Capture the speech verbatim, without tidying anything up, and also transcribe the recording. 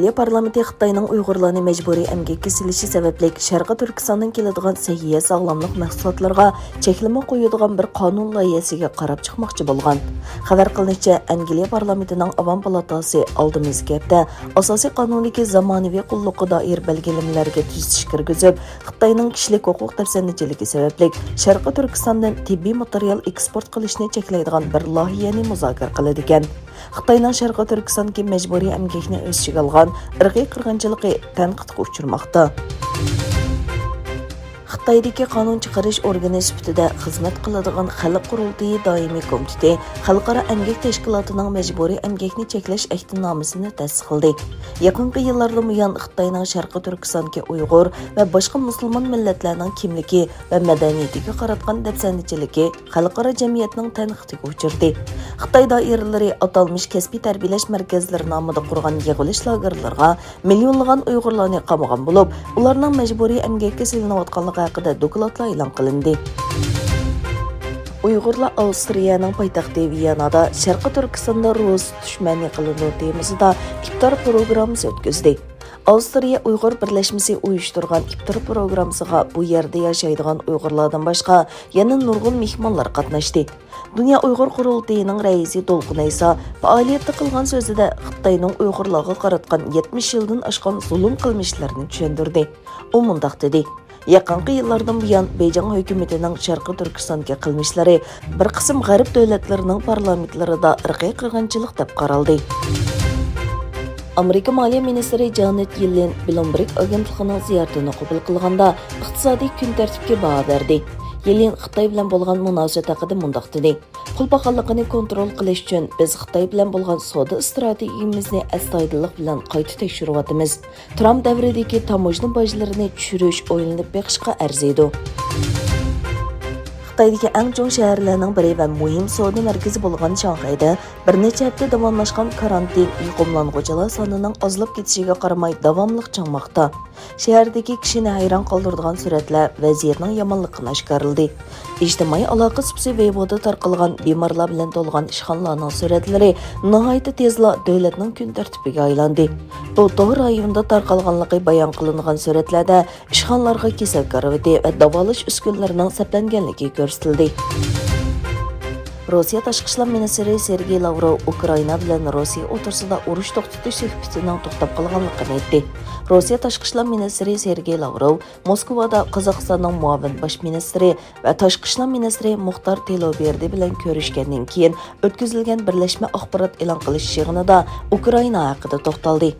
ئەنگلىيە پارلامېنتى خىتاينىڭ ئۇيغۇرلارنى مەجبۇرىي ئەمگەككە سېلىشى سەۋەبلىك شەرقىي تۈركىستاندىن كېلىدىغان سەھىيە ساغلاملىق مەھسۇلاتلىرىغا چەكلىمە قويىدىغان بىر قانۇن لايىھەسىگە قاراپ چىقماقچى بولغان. خەۋەر قىلىنىشىچە، ئەنگلىيە پارلامېنتىنىڭ ئاۋام پالاتاسى ئالدىمىزدىكى ھەپتە ئاساسىي قانۇندىكى زامانىۋى قۇللۇققا دائىر بەلگىلىمىلەرگە تۈزىتىش كىرگۈزۈپ، خىتاينىڭ كىشىلىك ھوقۇق دەپسەندىچىلىكى سەۋەبلىك شەرقىي تۈركىستاندىن تېببىي ماتېرىيال ئېكسپورت قىلىشنى چەكلەيدىغان بىر لايىھەنى مۇزاكىرە قىلىدىكەن. خىتاينىڭ شەرقىي تۈركىستاندىكى مەجبۇرىي ئەمگەكنى ئۆز ئىچىگە ئالغان ئىرقىي قىرغىنچىلىقى تەنقىدكە ئۇچرىماقتا. خىتايدىكى قانۇن چىقىرىش ئورگىنى سۈپىتىدە خىزمەت قىلىدىغان خەلق قۇرۇلتىيى دائىمىي كومىتېتى خەلقئارا ئەمگەك تەشكىلاتىنىڭ مەجبۇرىي ئەمگەكنى چەكلەش ئەھدىنامىسىنى تەستىقلىدى. يېقىنقى يىللاردىن بۇيان خىتاينىڭ شەرقىي تۈركىستاندىكى ئۇيغۇر ۋە باشقا مۇسۇلمان مىللەتلەرنىڭ كىملىكى ۋە مەدەنىيىتىگە قاراتقان دەپسەندىچىلىكى خەلقئارا جەمئىيەتنىڭ تەنقىدىگە ئۇچرىدى. خىتاي دائىرىلىرى ئاتالمىش كەسپىي تەربىيەلەش مەركەزلىرى نامىدا قۇرغان يىغىۋېلىش لاگېرلىرىغا مىليونلىغان ئۇيغۇرلارنى قامىغان بولۇپ، ئۇلارنىڭ مەجبۇرىي ئەمگەككە سېلىنىۋاتقانلىقى ھەققىدە دوكلاتلار ئېلان قىلىندى. ئۇيغۇرلار ئاۋسترىيەنىڭ پايتەختى ۋىيانادا شەرقىي تۈركىستاندا روزا تۇتۇش مەنئى قىلىنىدۇ تېمىسىدا ئىپتار پروگراممىسى ئۆتكۈزدى. ئاۋسترىيە ئۇيغۇر بىرلەشمىسى ئۇيۇشتۇرغان ئىپتار پروگراممىسىغا بۇ يەردە ياشايدىغان ئۇيغۇرلاردىن باشقا يەنە نۇرغۇن مېھمانلار قاتناشتى. دۇنيا ئۇيغۇر قۇرۇلتىيىنىڭ رەئىسى دولقۇن ئەيسا پائالىيەتتە قىلغان سۆزىدە خىتاينىڭ ئۇيغۇرلارغا قاراتقان يەتمىش يىلدىن ئاشقان زۇلۇم قىلمىشلىرىنى چۈشەندۈردى. ئۇ مۇنداق دېدى، يېقىنقى يىللاردىن بۇيان بېيجىڭ ھۆكۈمىتىنىڭ شەرقىي تۈركىستاندىكى قىلمىشلىرى بىر قىسىم غەرب دۆلەتلىرىنىڭ پارلامېنتلىرىدا ئىرقىي قىرغىنچىلىق دەپ قارالدى. ئامېرىكا مالىيە مىنىستىرى جانېت يېللېن بلومبېرگ ئاگېنتلىقىنىڭ زىيارىتىنى قوبۇل قىلغاندا، ئىقتىسادىي كۈن تەرتىپكە باھا بەردى. يېللېن خىتاي بىلەن بولغان مۇناسىۋەت ھەققىدە مۇنداق دېدى، پۇل پاخاللىقىنى كونترول قىلىش ئۈچۈن، بىز خىتاي بىلەن بولغان سودا ئىستراتېگىيىمىزنى ئەستايىدىللىق بىلەن قايتا تەكشۈرۈۋاتىمىز. ترامپ دەۋرىدىكى تاموژنا باجلىرىنى چۈشۈرۈش ئويلىنىپ بېقىشقا ئەرزىيدۇ. خىتايدىكى ئەڭ چوڭ شەھەرلەرنىڭ بىرى ۋە مۇھىم سودا مەركىزى بولغان شاڭخەيدە بىر نەچچە ھەپتە داۋاملاشقان كارانتىن يۇقۇملانغۇچىلار سانىنىڭ ئازلاپ كېتىشىگە قارىماي داۋاملىق چىڭماقتا. شەھەردىكى كىشىنى ھەيران قالدۇرىدىغان سۈرەتلەر ۋەزىيەتنىڭ يامانلىقىنى ئاشكارىلىدى. ئىجتىمائىي ئالاقە سۇپىسى ۋېيبودا تارقالغان بىمارلار بىلەن تولغان ئىشخانىلارنىڭ سۈرەتلىرى ناھايىتى تېزلا دۆلەتنىڭ كۈن تەرتىپىگە ئايلاندى. بۇ تور رايونىدا تارقالغانلىقى بايان قىلىنغان سۈرەتلەردە ئىشخانىلارغا كېسەل كارىۋىتى ۋە داۋالاش ئۈسكۈنىلىرىنىڭ سەپلەنگەنلىكى كۆرسىتىلدى. روسىيە تاشقى ئىشلار مىنىستىرى سېرگېي لاۋروۋ ئۇكرائىنا بىلەن روسىيە ئوتتۇرىسىدا ئۇرۇش توختىتىش سۆھبىتىنىڭ توختاپ قالغانلىقىنى ئېيتتى. روسىيە تاشقى ئىشلار مىنىستىرى سېرگېي لاۋروۋ موسكۋادا قازاقىستاننىڭ مۇئاۋىن باش مىنىستىرى ۋە تاشقى ئىشلار مىنىستىرى مۇختار تېلوبېردى بىلەن كۆرۈشكەندىن كېيىن ئۆتكۈزۈلگەن بىرلەشمە ئاخبارات ئېلان قىلىش يىغىنىدا ئۇكرائىنا ھەققىدە توختالدى.